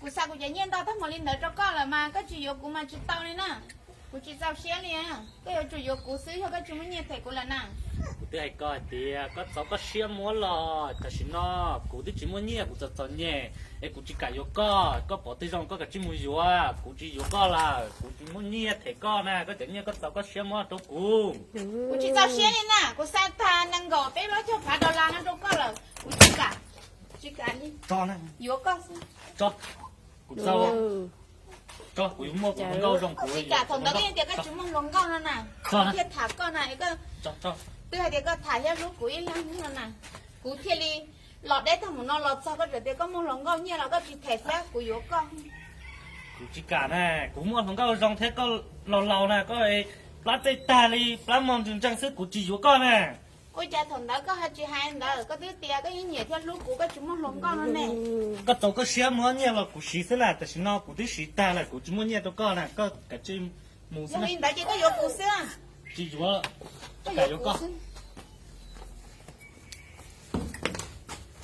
Kuv xa kuv cov nyiaj ntau tag npaum li ntawd rau koj lawm mas koj tsis yuav kuv mas tsis tau li na. Kuv tsis txaus siab li. Koj yuav tsum yuav kuv xwb, yog koj tsis muaj nyiaj them kuv lawm na. Kuv twb hais koj hais tias koj txaus koj siab muab los, tam sim no kuv twb tsis muaj nyiaj, kuv txom txom nyem es kuv tsis kam yuav koj. Koj pom twg zoo koj kav tsij mus yuav, kuv tsis yuav koj lawm, kuv tsis muaj nyiaj them koj na, koj cov nyiaj koj txaus koj siab muab rau kuv. Kuv tsis txaus siab li na, kuv xa tag nees nkaum peb plaub caug phav dollar no rau koj lawm, kuv tsis kam, tsis kam li. Yuav koj xwb. Kuv txaus, kuv yuav muaj kuv hluas nkauj zoo. Kuv tsis kam, thaum ntawd koj yeej tias koj tsis muaj hluas nkauj no na, kuv thiaj tham koj na. Twb hais tias koj tham thiab hlub kuv ib leeg no na, kuv thiaj li los deb tag mus no los txog koj tseem tias koj muaj hluas nkauj, nyiaj los koj tsis them thiab, kuv yuav koj. Kuv tsis kam na, kuv muaj hluas nkauj zoo thiab koj laus laus na, koj plab txej tag li, plab mog ntsees ntsees xwb, kuv tsis yuav koj na. Ua cas thaum ntawd koj ho tsis hais ntawd, koj twb tias koj yeej nyiam thiab hlub kuv, koj tsis muaj hluas nkauj no ne. Koj txaus koj siab muab nyiaj los kuv siv xwb na, tam sim no kuv twb siv tag lawm, kuv tsis muaj nyiaj rau koj na, koj kav tsij mus xwb. Yog li ntawd ces koj yuav kuv xwb. Tsis yuav, tsis kam yuav koj.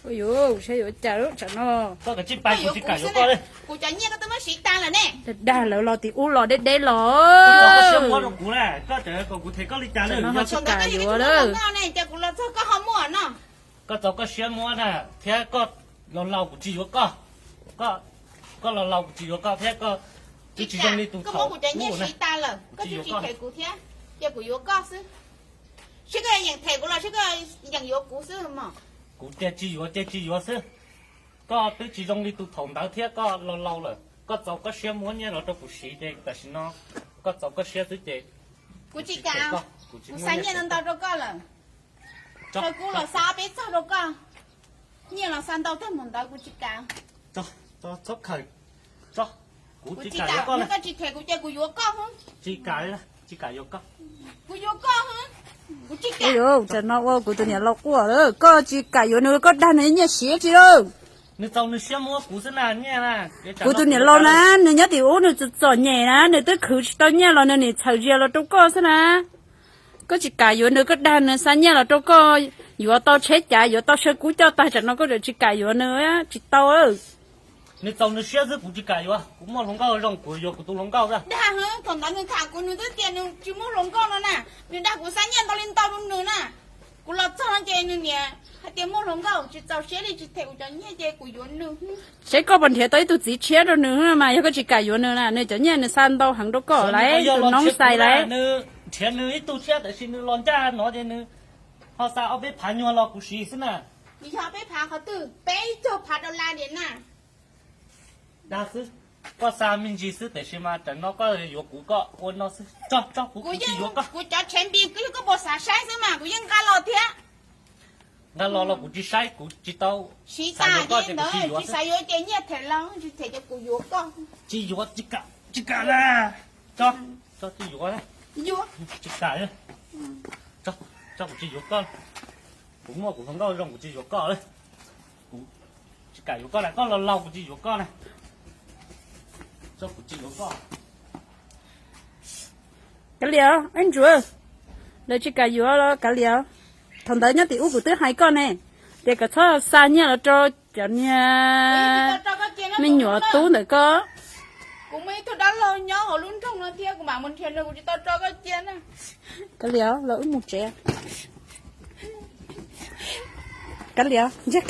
Ua yuav saib yuav cas lub tsam no. Koj kav tsij pais, kuv tsis kam yuav koj li. Kuv cov nyiaj koj twb muab siv tag lawm ne. Dag lawv los tim ub los deb deb los. Koj txaus koj siab muab rau kuv na, koj tseem kom kuv them koj li cas li. Yog tsis kam yuav lawm. Ces kuv los txog koj ho muaj no. Koj txaus koj siab muab na, thiab koj laus laus kuv tsis yuav koj. Koj laus laus kuv tsis yuav koj thiab, koj twb tsis zoo li tus thaum ub na. Koj muab kuv cov nyiaj siv tag lawm, koj twb tsis them kuv thiab, ces kuv yuav koj xwb. Seb koj yeem them kuv los seb koj yeem yuav kuv xwb mog. Kuv tias tsis yuav ces tsis yuav xwb. Koj twb tsis zoo li tus thaum ntawd thiab, koj laus laus lawm, koj txaus koj siab muab nyiaj los rau kuv siv ces tam sim no koj txaus koj siab xwb ces kuv tsis kam. Kuv xa nyiaj ntau ntau rau koj lawm. Tsawg kub los xa ob peb txog rau koj. Nyiaj los xa ntau tag mus ntawd kuv tsis kam. Txhob khaws. Kuv tsis kam yuav koj, koj tsis them kuv ces kuv yuav koj. Tsis kam, tsis kam yuav koj. Kuv yuav koj. Kuv tsis kam. Tsam no ua kuv tus niam laus quaj lawm, koj tsis kam yuav nws, koj dag nws nyiaj siav tsis lauj. Nws txaus nws siab muab kuv xwb na, nyiaj na. Kuv tus niam laus na, nws nyob tim ub nws txom txom nyem na, nws twb khwv tsis tau nyiaj los nws nim txhawm zias los rau koj xwb na. Koj tsis kam yuav nws, koj dag nws xa nyiaj los rau koj, yuav tau tsheb cav, yuav tau saw kub coj tag, tsam no koj tseem tsis kam yuav nws, tsis tau. Nws txaus nws siab xwb, kuv tsis kam yuav, kuv muaj hluas nkauj zoo kuv yuav kuv tus hluas nkauj xwb. Dag heev, thaum ntawd nws tham kuv nws twb tias nws tsis muaj hluas nkauj no na, nws dag kuv xa nyiaj ntau li ntau rau nws na. Kuv los txog no ces nws niam hais tias muaj hluas nkauj tsis txaus siab li, tsis them kuv cov nyiaj ces kuv yuav nws. Seb koj puas nrhiav tau ib tug txiv tshiab rau nws mas, yog koj tsis kam yuav nws na, nws cov nyiaj nws xa ntau heev rau koj lawm, tus noov xais lawm. Nws nrhiav nws ib tug tshiab, tiam sis nws los ncaj no ces nws ho xa ob peb phav nyuag los kuv siv xwb na. Nws yog ob peb phav qhov twg, peb caug phav dollar diam na. Dag xwb, koj xa me ntsis xwb, tiam sis mas tam no koj yuav kuv, koj ua no xwb. Tso, tso, kuv tsis yuav koj. Kuv cov tshev npis koj puas xav saib xwb mas kuv yeej nqa los thiab. Nqa los los kuv tsis saib, kuv tsis tau siv tas li ntawd, tsis xav yuav ces nyiaj them los tsis them ces kuv yuav koj. Tsis yuav, tsis kam, tsis kam na. Tso, tso, tsis yuav. Tsis kam. Tso, tso, kuv tsis yuav koj. Kuv muaj kuv hluas nkauj zoo, kuv tsis yuav koj li. Kuv tsis kam yuav koj na, koj laus laus kuv tsis yuav koj na. Tso, kuv tsis yuav koj. Kav liam, ib ntsuav, lawv tsis kam yuav los kav liam. Thaum ntawd nyob tim ub kuv twb hais koj ne, tias kom txhob xa nyiaj los rau cov niag me nyuam tub ntawm koj. Kuv muaj ib tug dab laug nyob hauv lub nroog no thiab, kuv mam mus nrhiav nws, kuv tsis tau tso koj cia na. Kav liam, los wb mus tsev. Kav liam, ntsia.